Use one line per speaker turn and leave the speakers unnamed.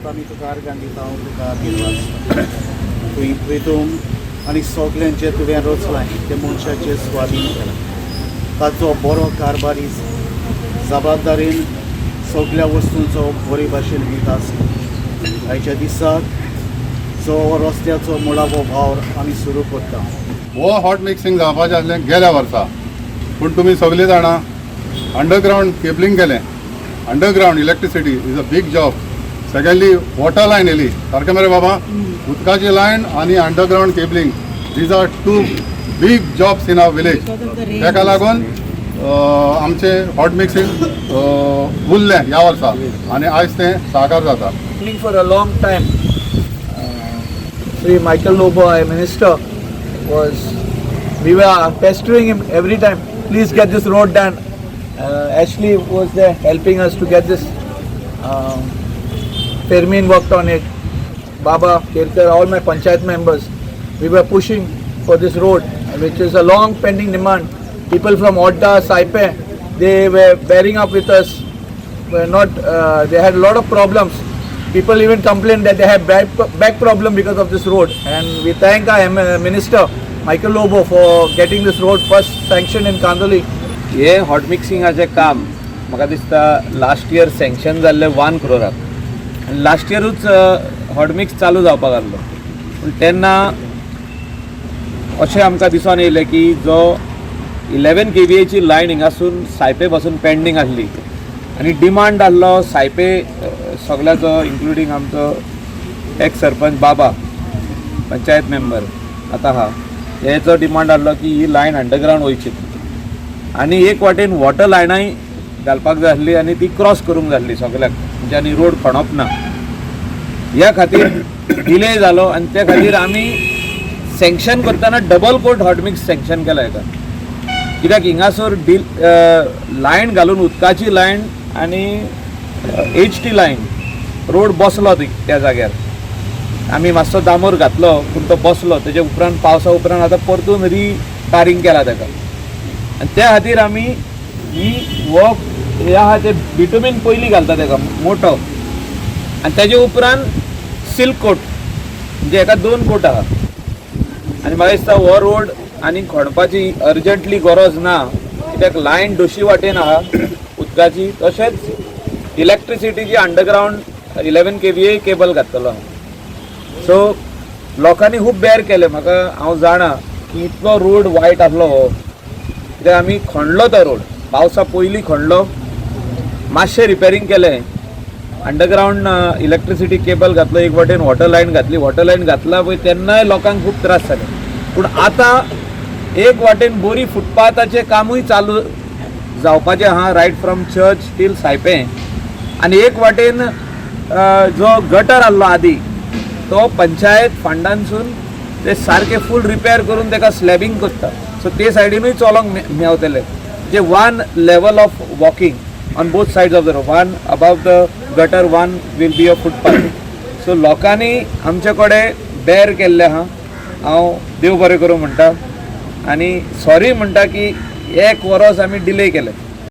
आमी तुका आर्गां दिता, हांव तुका दिनवासता. तुवें प्रितूम आनी सगळें जें तुवें रचलां तें मनशाचे स्वाधीन केलां. ताचो बरो कारभारी जबाबदारीन सगळ्या वस्तूंचो बरे भाशेन विकास. आयच्या दिसाक जो रस्त्याचो मुळावो वावर आमी सुरू करता.
हो हॉट मिक्सिंग जावपाचें आसलें गेल्या वर्सा, पूण तुमी सगळीं जाणां, अंडरग्रावंड केबलिंग केलें. Underground electricity is a big job. Secondly, water line येयली. सारकें मरे बाबा? उदकाची लायन आनी underground cabling, these are two big jobs in our village. ताका लागून आमचें हॉट मिक्सिंग उरलें ह्या वर्सा आनी आयज तें साकार जाता.
For a long time. Sri Michael Lobo, our minister, was we were pestering him every time. "Please get this road done." Ashley was there helping us to get this. Fermin worked on it. Baba, Kerkar, all my panchayat members, we were pushing for this road, which is a long pending demand. People from Odda, Saipe, they were bearing up with us. Were not They had a lot of problems. People even complained that they have back problem because of this road. And we thank our minister Michael Lobo for getting this road first sanctioned in Kandoli.
हे hot मिक्सिंगाचें काम म्हाका दिसता last year sanction जाल्लें 1 क्रोराक आनी last इयरूच hot mix चालू जावपाक आहलो. पूण तेन्ना अशें आमकां दिसून येयलें की जो 11 केवीएची लायन हिंगासून सायपे पासून पेंडींग आसली आनी डिमांड आहलो सायपे सगळ्याचो, इन्क्लुडींग आमचो एक्स सरपंच बाबा, पंचायत मेंबर आतां आहा, हेचो डिमांड आहलो की ही लायन अंडरग्रावंड वयची आनी एक वाटेन वॉटर लायनाय घालपाक जाय आसली आनी ती क्रॉस करूंक जाय आसली सगळ्याक, म्हणजे आनी रोड खणप ना. ह्या खातीर डिले जालो आनी त्या खातीर आमी सँक्शन करतना double coat hot mix sanction केला हेका, कित्याक हिंगासर डील लायन घालून उदकाची लायन आनी एच टी लायन रोड बसलो ती त्या जाग्यार. आमी मातसो दामोर घातलो, पूण तो बसलो. तेजे उपरांत, पावसा उपरांत आतां परतून री टारींग केला ताका आनी त्या खातीर आमी ही हो हे आहा ते बिटुमीन पयलीं घालता ताका मोटो आनी तेजे उपरांत सिल्क कोट, म्हणजे हेका दोन कोट आहा. आनी म्हाका दिसता हो रोड आनी खणपाची अर्जंटली गरज ना, कित्याक लायन दोशी वाटेन आहा उदकाची, तशेंच इलेक्ट्रिसिटीची अंडरग्रावंड 11 केवीए केबल घातलेलो आहा. सो लोकांनी खूब बेर केलें. म्हाका हांव जाणा की इतलो रोड वायट आसलो हो, कित्याक आमी खणलो तो रोड पावसा पयलीं खणलो, मातशें रिपेरींग केलें, अंडरग्रावंड इलेक्ट्रिसिटी केबल घातलो, एक वाटेन वॉटर लायन घातली. वॉटर लायन घातला पळय, तेन्नाय लोकांक खूब त्रास जाले. पूण आतां एक वाटेन बोरी फुटपाथाचें कामूय चालू जावपाचें आहा, रायट फ्रॉम चर्च टील सायपें. आनी एक वाटेन जो गटर आहलो आदी, तो पंचायत फंडांसून ते सारके फूल रिपेर करून ताका स्लॅबिंग करता. सो ते सायडीनूय चलोंक मेवतले, जे one level of walking on both sides of the road, one above the gutter, one will be a footpath. So लोकांनी आमचे कडेन बेर केल्लें आहा. हांव देव बरें करूं म्हणटा आनी सॉरी म्हणटा की एक वरोस आमी डिले केलें.